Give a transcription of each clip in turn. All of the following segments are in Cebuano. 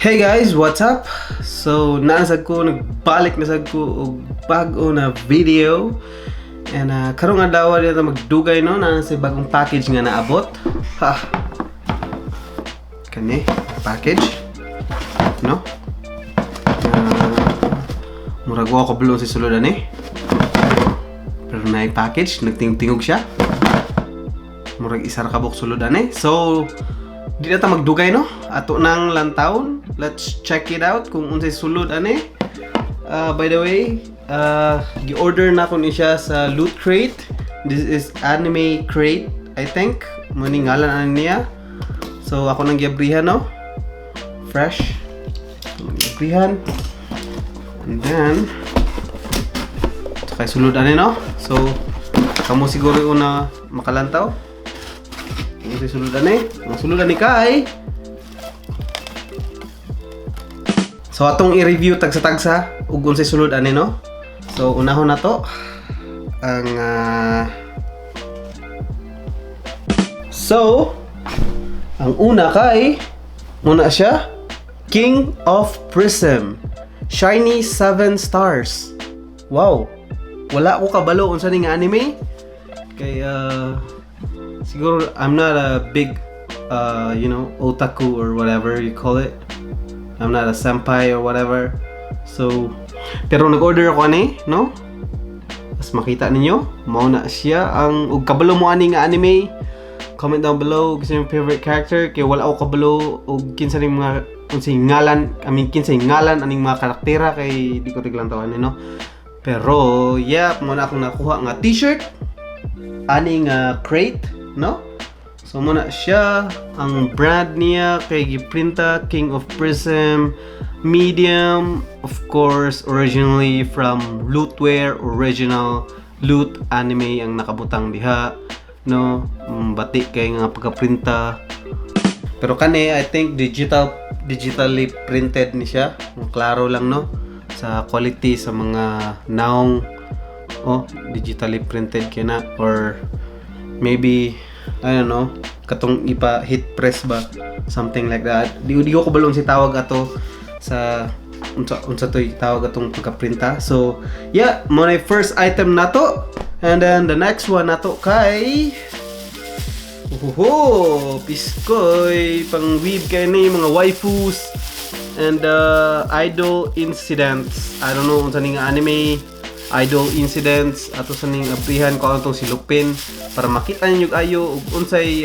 Hey guys, what's up? So, naa sad ko, nagbalik na sad ko og bag-o na video. And karong adlaw dito magdugay, no, naa sa bagong package nga naabot. Ha. Kani, package. No? Murag wa ko kabalo sa sulod ani. Pero naay package, nagtingog-tingog siya. Murag isa ra ka buok sulod ani. So, di na ta magdugay, no? Ato nang lantawon. Let's check it out kung unsay sulod ani. By the way, gi-order na ko ni siya sa Loot Crate. This is Anime Crate, I think. Mao ni ngalan ani niya. So ako nang giabrihan, no. Fresh. Giabrihan. And then kay sulod ani, no. So kamo siguro yung una makalantaw. Kung unsay sulod ani, ang sulod ani kay So atong i-review tagsa-tagsa ug unsay sulod ani, no. So unahon na to ang So ang una kay muna siya, King of Prism Shiny 7 Stars. Wow. Wala ko kabalo unsa ni nga anime. Kay siguro I'm not a big otaku or whatever you call it. I'm not a senpai or whatever. So, pero nag-order ako ani, no? As makita ninyo, mao na siya ang ug kabalo mo ani nga anime. Comment down below kinsa yung favorite character kay wala ako kabalo og kinsa ning mga unsay ngalan, I mean, kinsay ngalan aning mga karaktera kay di ko tiglantaw ani, no. Pero yeah, mao na akong nakuha nga t-shirt ani nga crate, no? So mao na siya, ang brand niya kay giprinta King of Prism medium, of course, originally from Lootware, original Loot Anime ang nakabutang diha, no? Bati kay nga pagkaprinta. Pero kani, I think digitally printed ni siya. Klaro lang, no, sa quality sa mga naong, oh, digitally printed kay na or maybe, I don't know, katong ipa heat press ba, something like that. Di ko kabalo si tawag ato sa unsa to'y tawag atong pagkaprinta. So yeah, mao na yung first item nato. And then the next one nato kay, Oho, piskoy, pang weeb kay ni mga waifus and Idol Incidents. I don't know unsa ning anime, Idol Incidents. Ato sa ning abrihan ko atong silupin para makita ninyo ayo ug unsay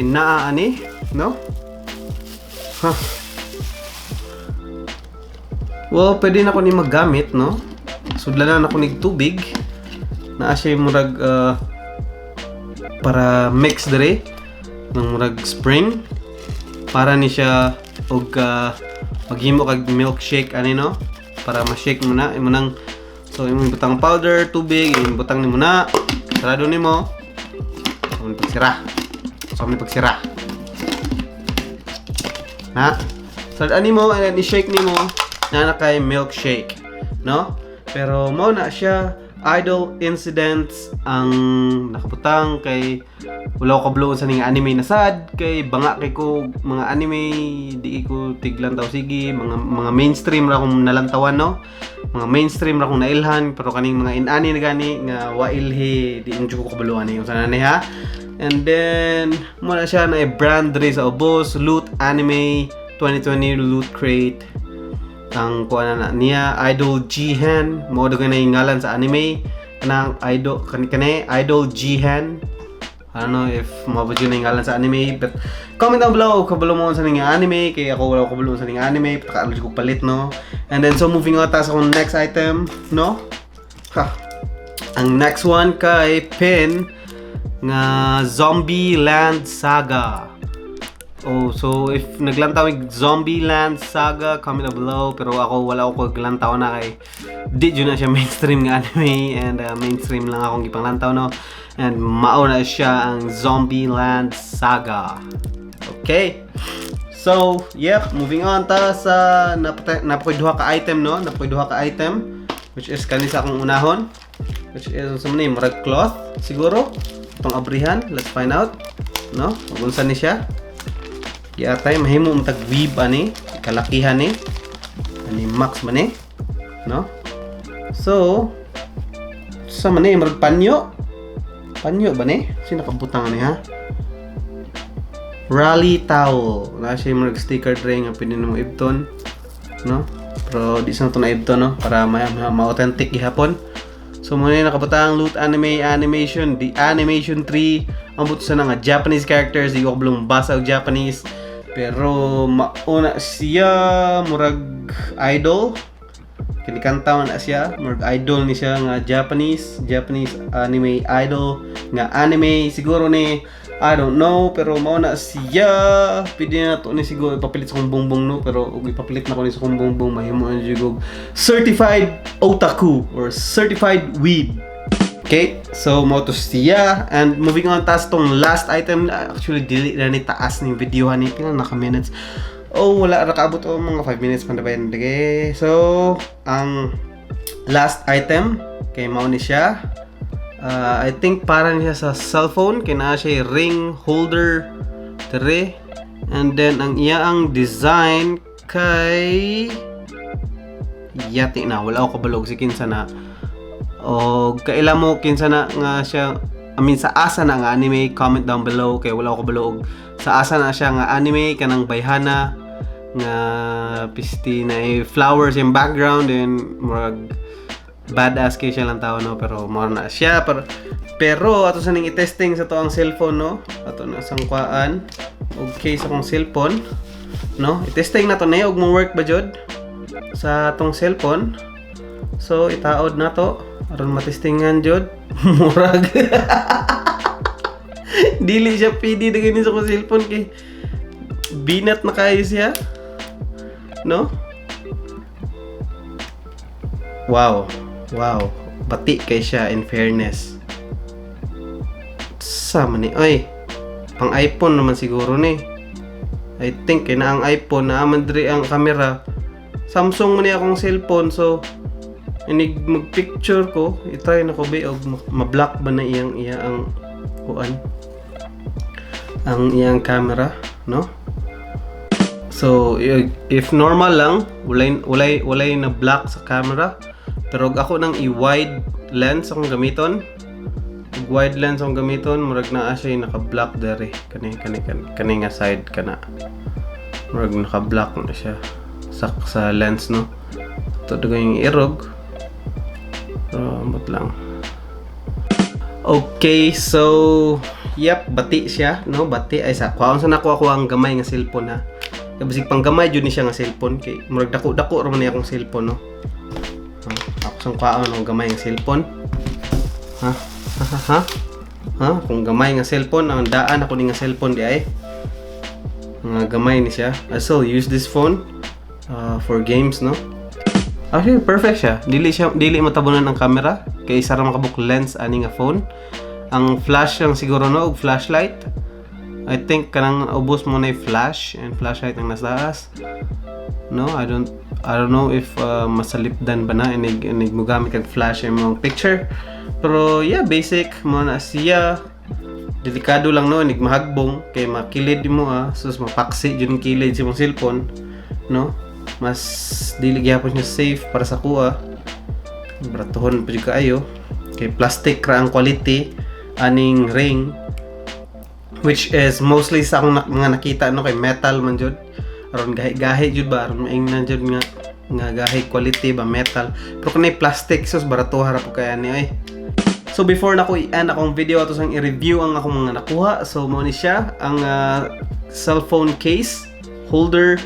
naa ani, no? Huh. Well, pwede na ko ni maggamit, no? Sudlan na ko nig tubig. Naa siya murag para mix dire ng murag spring para ni siya og maghimo kag milkshake ani, no, para ma-shake mo na imo nang. So imong butang powder, tubig, imong butang nimo na, sarado nimo. So pagsira, so mi pagsira na, so ani mo and then i-shake nimo na na kay milkshake, no? Pero mo na siya, Idol Incidents ang nakabutang. Kay wala ko kabalo sa ning anime na sad kay banga kay ko mga anime, di ko tiglantaw sige, mga mainstream ra akong nalantawan, no, mga mainstream ra akong nailhan. Pero kaning mga inani na gani nga wailhi, di ko kabalo ani yung sana ni ha. And then mo na siya na brand diri sa ubos, Loot Anime 2020 Loot Crate ang kuha na niya. Idol Jihen mo daw na yung ngalan sa anime kanang idol kani kani Idol Jihen. I don't know if mabot yun na yung ngalan sa anime, but comment down below kung kabalo mo sa ning anime kay ako wala ko kabalo sa ning anime, patakaano ko palit, no? And then so moving on ta sa akong next item, no? Ha, ang next one kay pin nga Zombie Land Saga. Oh, so if naglantaw og Zombie Land Saga, comment down below. Pero ako wala ko kaglantaw na kay di jud na siya mainstream nga anime and mainstream lang akong gipanglantaw, no. And mao na siya ang Zombie Land Saga. Okay. So, yep, moving on ta sa napakoy duha ka item, no? Napakoy duha ka item which is kani sa akong unahon, which is unsa man ni, murag cloth siguro. Itong abrihan, let's find out, no? Ug unsa ni siya? Giatay mahimo mo tag weeb ani, kalakihan ni. Ani max man ni, no? So, sa man ni murag panyo. Panyo ba ni? Sino nakabutang ani, ha? Rally towel. Na siya murag sticker dre nga pwede nimo ibton, no? Pero di sa to na ibton, no, para ma-authentic gihapon. So mao na nakabutang loot anime animation, the animation 3 ambot sa na nga Japanese characters. Di ko kabalo basa og Japanese. Pero mauna siya, murag idol. Kinikanta man na siya, murag idol ni siya nga Japanese anime idol nga anime siguro ni, I don't know, pero mao na siya. Pwede na to ni siguro ipapilit sa kong bongbong, no, pero ug ipapilit na ko ni sa kong bongbong, mahimo na jud og certified otaku or certified weeb. Okay, so mao to siya. And moving on taas tong last item, actually dili na ni taas ning video hani. Pila na ka minutes? Oh, wala ra kaabot o mga 5 minutes man na ba yan. Okay. So, ang last item kay mao ni siya. I think para niya sa cellphone kay naa siya ring holder dire. And then ang iya ang design kay yati na, wala ako kabalo og si kinsa na o kaila mo kinsa na nga siya, I mean, sa asa na nga anime. Comment down below kay wala ako kabalo og sa asa na siya nga anime, kanang bayhana nga pisti na eh, flowers yung background and murag badass kay siya lang tao, no? Pero mao na siya, pero ato sa ning i-testing sa to ang cellphone, no? Ato na sang kuan og case akong cellphone, no? I-testing na to na og mo work ba jud sa atong cellphone. So itaod na to aron matestingan jud. Murag dili siya pwede na ganyan sa akong cellphone kay binat na kayo siya, no? Wow, bati kay siya, in fairness. Sa man ni, oy, pang iPhone naman siguro ni. I think kay na ang iPhone na man diri ang camera. Samsung man ni akong cellphone, so inig mag-picture ko, i-try na ko ba og ma-block ba na iyang iya ang kuan, ang iyang camera, no? So if normal lang, walay na block sa camera. Pero og ako nang i-wide lens akong gamiton, og wide lens akong gamiton, murag naa siya naka-block dere, kani nga side kana. Murag naka-block na siya sa lens, no? Ito yung irog. Pero ambot lang. Okay, so yep, bati siya, no? Bati ay sa kuhaon sa nako ako ang gamay nga cellphone, ha. Kay basig pang gamay jud ni siya nga cellphone kay murag dako-dako ra man ni akong cellphone, no. Oh, ako sang kuhaon ang gamay nga cellphone. Ha? Ha ha ha? Ha? Kung gamay nga cellphone, ang daan ako ni nga cellphone di ay. Nga gamay ni siya. I still use this phone for games, no? Actually, perfect siya. Dili matabunan ang camera kay isa ra man kabuk lens ani nga phone. Ang flash lang siguro, no, og flashlight. I think kanang ubos mo na yung flash and flashlight ang nasa taas. No, I don't know if masalipdan ba na inig mo gamit kag flash imong picture. Pero yeah, basic mo na siya. Delikado lang, no, inig mahagbong kay makilid mo, ah, sus, mapaksi jud ang kilid sa imong cellphone, no? Mas dili gyapon siya safe para sa kuha. Baratuhon pa jud kaayo kay plastic ra ang quality aning ring, which is mostly sa akong mga nakita, no, kay metal man jud, aron gahi-gahi jud ba, aron maingnan jud nga gahi quality ba, metal. Pero kung plastic, sus, baratuha ra po kaya ni ay. So before na ko i-end akong video, ato sang i-review ang akong mga nakuha. So mo ni siya ang cellphone case holder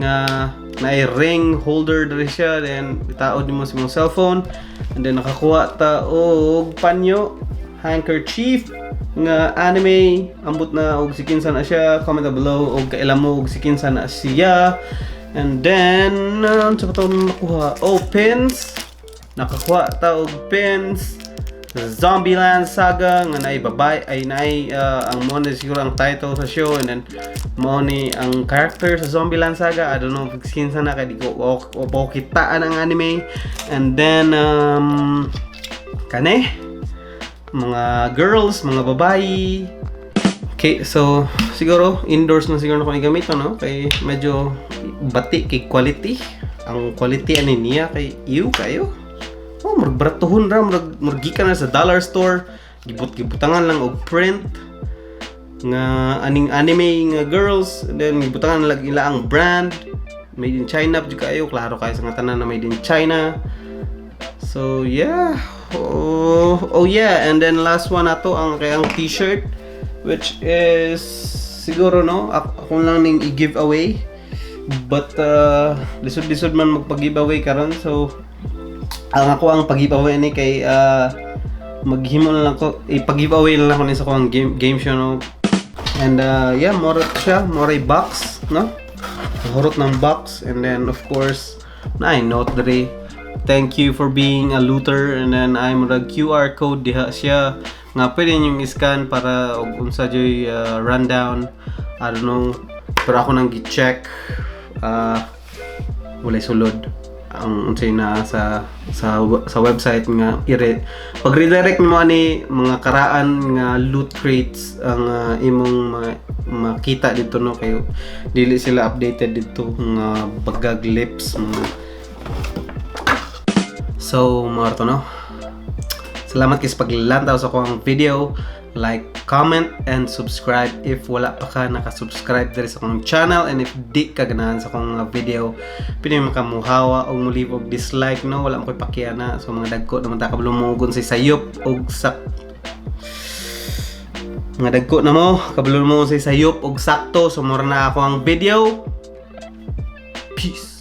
nga naay ring holder diri siya, then itaod nimo sa imong cellphone. And then nakakuha ta og panyo, handkerchief nga anime. Ambot na og si kinsa na siya. Comment down below og kaila mo og si kinsa na siya. And then unsa pa to nakuha? Oh, pins. Nakakuha ta og pins, Zombieland Saga nga naay babay ay naay ang mo na siguro ang title sa show, and then mo ni ang character sa Zombieland Saga. I don't know if kinsa na kay di ko o kitaan ang anime. And then kane mga girls, mga babae. Okay, Okay, so siguro indoors na siguro na ko gamit, no, kay medyo bati kay quality. Ang quality ani niya kay ew kayo. Oh, murag baratuhon ra, murag gikan na sa dollar store. Gibut-gibutangan lang og print nga aning anime nga girls and then gibutangan lang ila ang brand, made in China jud kayo. Klaro kayo sa nga tanan na made in China. So yeah, oh yeah, and then last one nato ang kay ang T-shirt, which is siguro, no, ako lang ning i-give away, but lisod-lisod man magpag-giveaway karon. So ang ako ang pag-giveaway ni kay maghimo na lang ko, ipag-giveaway na lang ko ni sa akong game show, no. And yeah, more siya, more box, no, hurot ng box. And then of course na note diri, "Thank you for being a looter." And then I'm the QR code diha siya nga pwede ninyong i-scan para og unsa joy rundown, I don't know, pero ako nang gi-check, walay sulod ang unsay na sa website nga ire pag redirect mo ani. Mga karaan nga loot crates ang imong makita dito, no, kayo dili sila updated dito nga bagag lips mga. So mga to, no. Salamat kay sa paglantaw sa akong video. Like, comment, and subscribe if wala pa ka nakasubscribe diri sa akong channel. And if di ka ganahan sa akong video, pwede mo kamuhawa o mo-leave og dislike, no? Wala mo ko'y pakiana. So mga dagko naman ta, kabalo mo sa sayop og sa mga dagko na mo, kabalo mo sa sayop og sakto. So mura na ako ang video. Peace.